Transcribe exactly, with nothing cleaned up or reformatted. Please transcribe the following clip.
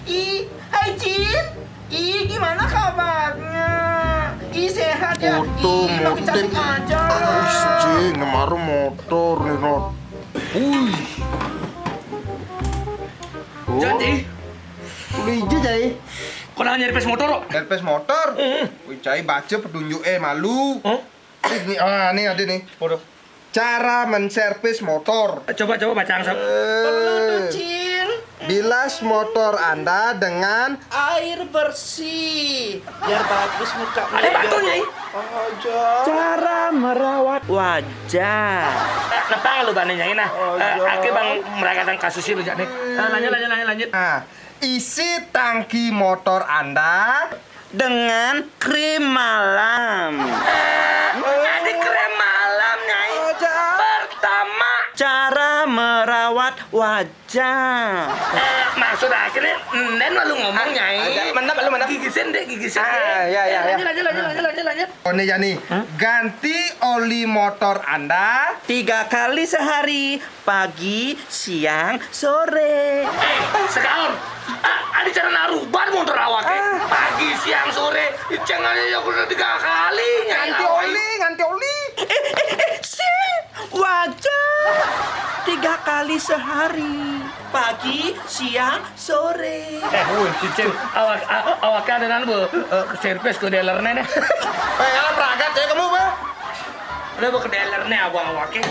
Ih, hai Cin. Ih, gimana kabarnya? Ih, sehat ya? Foto Ih, makin motor. cantik aja. Ih, Cin, kemarin motor nih, Rod. Wih. Jadi, Lu ijo, Cai. kok nang nyerpes motor kok? Servis motor. Heeh. Wih, Cai baca petunjuk eh malu. Hah? Ini, ah, nih ada nih. Waduh. Cara menservis motor. Coba coba baca angsap. Perlu tuh, Eh, Cin. Bilas motor Anda dengan Air bersih. Biar bagus muka. Ada batunya, ih. Cara merawat wajah. Nah, pang lu bani nyai nah. Eh, aki bang merakatan kasus ini, Cak, nih. Eh, lanjut, lanjut, lanjut, lanjut. Nah, isi tangki motor Anda. Dengan krim malam. Eh, ada krem malam, Nyai. Pertama, Cara merawat wajah. eh, maksud aki nih, nen malu ngomong, Nyai. Agak mantap, lu mantap. Gigisin deh, gigisin Ah, deh. ya, ya, Eh, ya. Lanjut, lanjut, lanjut, lanjut, lanjut. Oh, nih, Yani. Ganti oli motor Anda. Tiga kali sehari, pagi, siang, sore. Eh, sekarang. Ah, ada cara naruban motor awak, eh. Pagi, siang, sore. Jangan ya udah tiga kali, Nyai. Ganti Awak. Oli, ganti Oli. Eh, eh, eh, si wajah. Tiga kali sehari, pagi, siang, sore. Eh, woi, Cin, awak, a- awaknya ada nan, Bu. Eh, ke servis ke dealernya deh. Eh, alah, peragat ya kamu, Bang. Udah, Bu, ke dealernya, abang awaknya.